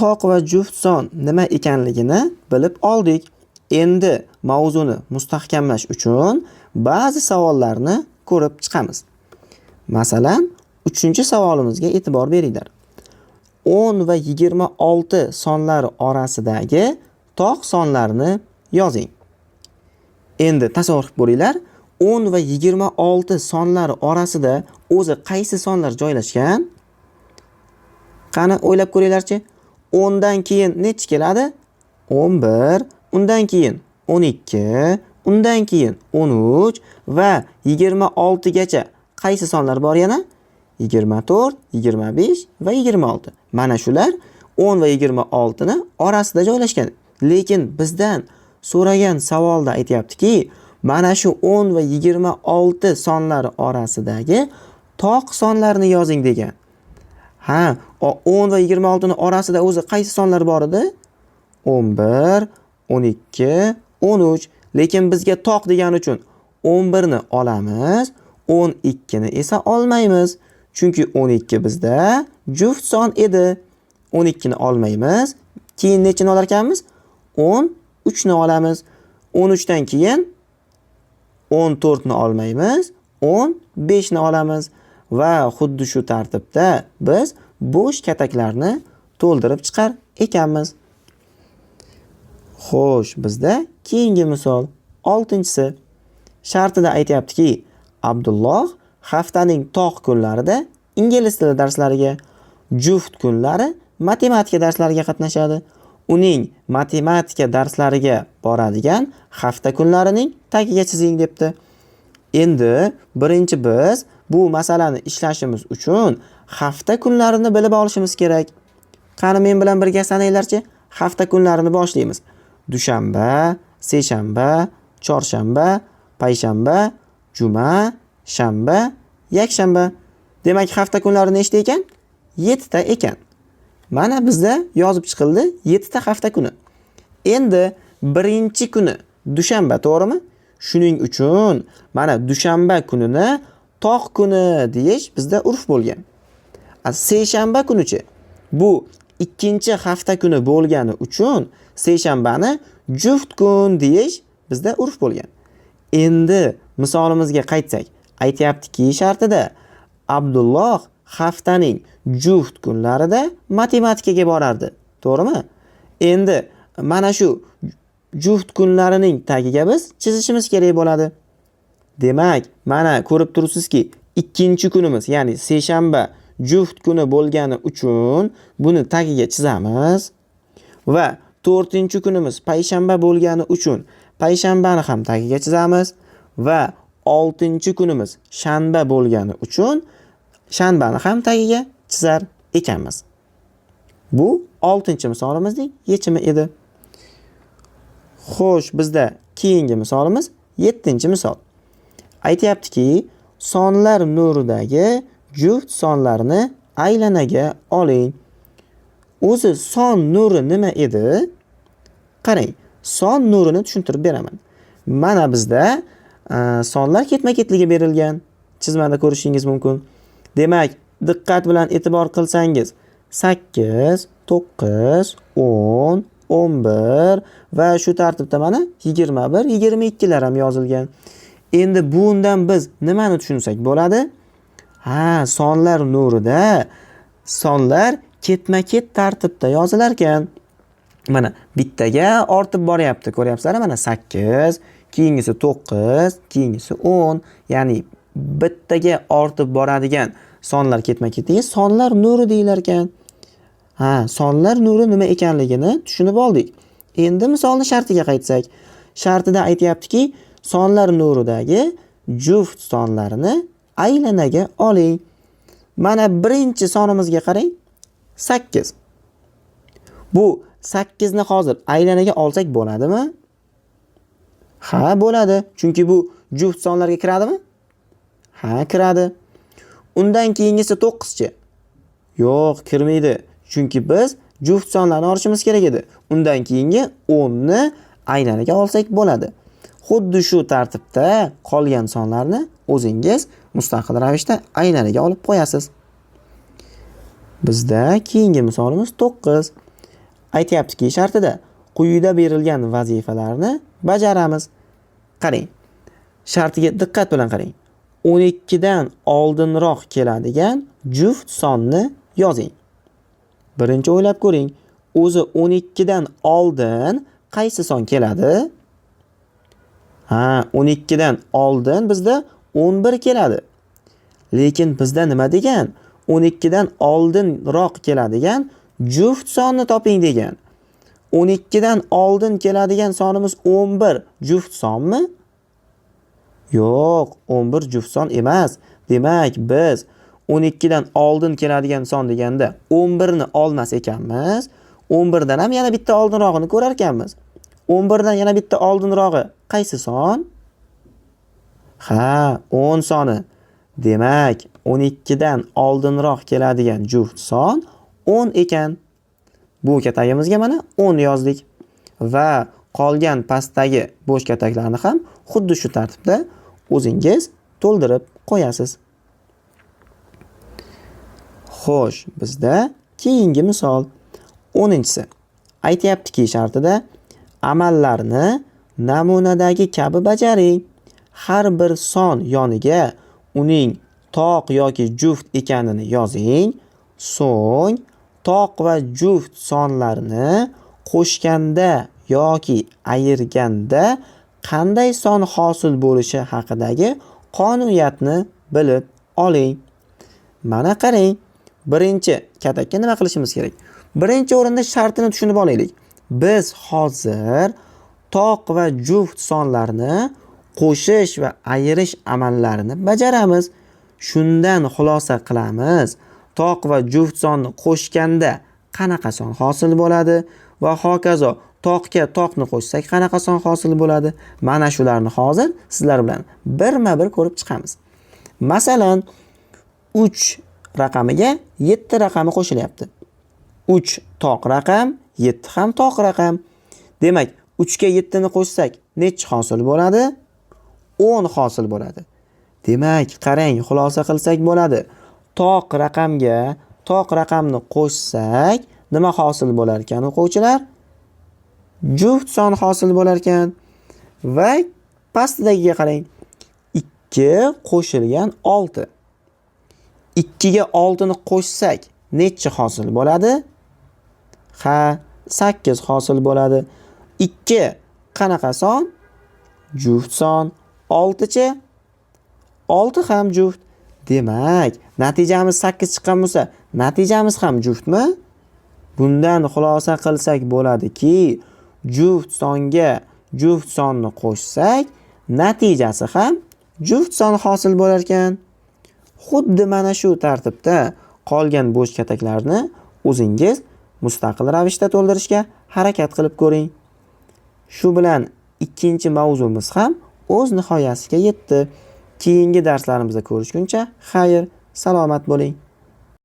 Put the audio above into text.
Toq va juft son nima ekanligini bilib oldik. Endi mavzuni mustahkamlash uchun ba'zi savollarni ko'rib chiqamiz. Masalan, 3-savolimizga e'tibor beringlar. 10 va 26 sonlari orasidagi toq sonlarini yozing. Endi tasavvur qilib ko'ringlar, 10 va 26 sonlari orasida o'zi qaysi sonlar joylashgan? Qani o'ylab ko'ringlarchi. 10 dan keyin nechi keladi? 11, undan keyin 12, undan keyin 13 va 26 gacha qaysi sonlar bor yana? 24, 25 va 26. Mana shular 10 va 26 ni orasida joylashgan. Lekin bizdan so'ragan savolda aytyaptiki, mana shu 10 va 26 sonlari orasidagi toq sonlarni yozing degan. Ha, 10 va 26 ni orasida o'zi qaysi sonlar bor edi? 11, 12, 13. Lekin bizga toq degani uchun 11 ni olamiz, 12 ni esa olmaymiz. Chunki 12 bizda juft son edi. 12 ni olmaymiz. Keyin nechini olar ekanmiz? 13 ni olamiz. 13 dan keyin 14 ni olmaymiz, 15 ni olamiz va xuddi shu tartibda biz bo'sh kataklarni to'ldirib chiqar ekanmiz. Xo'sh, bizda keyingi misol 6-si. Shartida aytyaptiki, Abdulloh haftaning toq kunlarida ingliz tili darslariga, juft kunlari matematika darslariga qatnashadi. Uning matematika darslariga boradigan hafta kunlarining tagiga chizing debdi. Endi birinchi biz bu masalani ishlashimiz uchun hafta kunlarini bilib olishimiz kerak. Qani men bilan birga sananglarchi, hafta kunlarini boshlaymiz. Dushanba, seshanba, chorshanba, payshanba, juma, shanba, yakshanba. Demak, hafta kunlari nechta ekan? 7 ta ekan. Mana bizda yozib chiqildi 7 ta hafta kuni. Endi birinchi kuni dushanba, to'g'rimi? Shuning uchun mana dushanba kunini toq kuni deyish bizda urf bo'lgan. Seshanba kunichi, bu ikkinchi hafta kuni bo'lgani uchun seshanbani juft kun deyish bizda urf bo'lgan. Endi misolimizga qaytsak, aytyaptiki shartida Abdulloh haftaning juft kunlarida matematikaga borardi, to'g'rimi? Endi mana shu juft kunlarining tagiga biz chizishimiz kerak bo'ladi. Demak, mana ko'rib turibsizki, ikkinchi kunimiz, ya'ni seshanba juft kuni bo'lgani uchun buni tagiga chizamiz va 4-kunimiz payshanba bo'lgani uchun payshanbani ham tagiga chizamiz va 6-kunimiz shanba bo'lgani uchun shanbani ham tagiga chizar ekanmiz. Bu 6-misolimizning yechimi edi. Xo'sh, bizda keyingi misolimiz 7-misol. Aytyaptiki, sonlar nuridagi juft sonlarni aylanaga oling. O'zi son nuri nima edi? Qarang, son nurini tushuntirib beraman. Mana bizda sonlar ketma-ketligi berilgan. Chizmada ko'rishingiz mumkin. Demak, diqqat bilan e'tibor qilsangiz 8, 9, 10, 11 va shu tartibda mana 21, 22 lar ham yozilgan. Endi bundan biz nimani tushunsak bo'ladi? Ha, sonlar nurida sonlar ketma-ket tartibda yozilar ekan. Mana bittaga ortib boryapti, ko'ryapsizlar, mana 8, keyingisi 9, keyingisi 10, ya'ni bittaga ortib boradigan sonlar ketma-ketligi sonlar nuri deyilar ekan. Ha, sonlar nuri nima ekanligini tushunib oldik. Endi misolni shartiga qaytsak, shartida aytyaptiki, sonlar nuridagi juft sonlarini aylanaga oling. Mana birinchi sonimizga qarang, 8. Bu 8 ni hozir aylanaga olsak bo'ladimi? Ha, bo'ladi. Chunki bu juft sonlarga kiradimi? Ha, kiradi. Undan keyingisi 9-chi? Yo'q, kirmaydi. Chunki biz juft sonlarni olishimiz kerak edi. Undan keyingi 10 ni aylanaga olsak bo'ladi. Xuddi shu tartibda qolgan sonlarni o'zingiz mustaqil ravishda aylanaga olib qo'yasiz. Bizda keyingi misolimiz 9. Aytyaptiki, shartida quyida berilgan vazifalarni bajaramiz. Qarang. Shartiga diqqat bilan qarang. 12 dan oldinroq keladigan juft sonni yozing. Birinchi o'ylab ko'ring. O'zi 12 dan oldin qaysi son keladi? Ha, 12 dan oldin bizda 11 keladi. Lekin bizda nima degan? 12 dan oldinroq keladigan juft sonni toping degan. 12 dan oldin keladigan sonimiz 11 juft sonmi? Yo'q, 11 juft son emas. Demak, biz 12 dan oldin keladigan son deganda 11 ni olmas ekanmiz. 11 dan ham yana bitta oldinrog'ini ko'rar ekanmiz. 11 dan yana bitta oldinrog'i qaysi son? Ha, 10 soni. Demak, 12 dan oldinroq keladigan juft son 10 ekan. Bu katagimizga mana 10 yozdik. Va qolgan pastdagi bo'sh kataklarni ham xuddi shu tartibda o'zingiz to'ldirib qo'yasiz. Xo'sh, bizda keyingi misol 10-chisi. Aytyaptiki, shartida amallarni namunadagi kabi bajaring. Har bir son yoniga uning toq yoki juft ekanini yozing. So'ng toq va juft sonlarni qo'shganda yoki ayirganda qanday son hosil bo'lishi haqidagi qonuniyatni bilib oling. Mana qarang, birinchi katakka nima qilishimiz kerak? Birinchi o'rinda shartini tushunib olaylik. Biz hozir toq va juft sonlarni qo'shish va ayirish amallarini bajaramiz. Shundan xulosa qilamiz. Toq va juft sonni qo'shganda qanaqa son hosil bo'ladi va hokazo toqga toqni qo'shsak qanaqa son hosil bo'ladi? Mana shularni hozir sizlar bilan birma-bir ko'rib chiqamiz. Masalan, 3 raqamiga 7 raqami qo'shilyapti. 3 toq raqam, 7 ham toq raqam. Demak, 3 ga 7 ni qo'shsak nechi hosil bo'ladi? 10 hosil bo'ladi. Demak, qarang, xulosa qilsak bo'ladi. Toq raqamga toq raqamni qo'shsak nima hosil bo'lar ekan o'quvchilar? Juft son hosil bo'lar ekan. Va pastidagiga qarang. 2 qo'shilgan 6. 2 ga 6 ni qo'shsak nechi hosil bo'ladi? Ha, 8 hosil bo'ladi. 2 qanaqa son? Juft son. 6-chi? 6 ham juft. Demak, natijamiz 8 chiqqan bo'lsa, natijamiz ham juftmi? Bundan xulosa qilsak bo'ladiki, juft songa juft sonni qo'shsak, natijasi ham juft son hosil bo'lar ekan. Xuddi mana shu tartibda qolgan bo'sh kataklarni o'zingiz mustaqil ravishda to'ldirishga harakat qilib ko'ring. Shu bilan ikkinchi mavzumiz ham o'z nihoyasiga yetdi. Keyingi darslarimizda ko'rishguncha xayr, salomat bo'ling.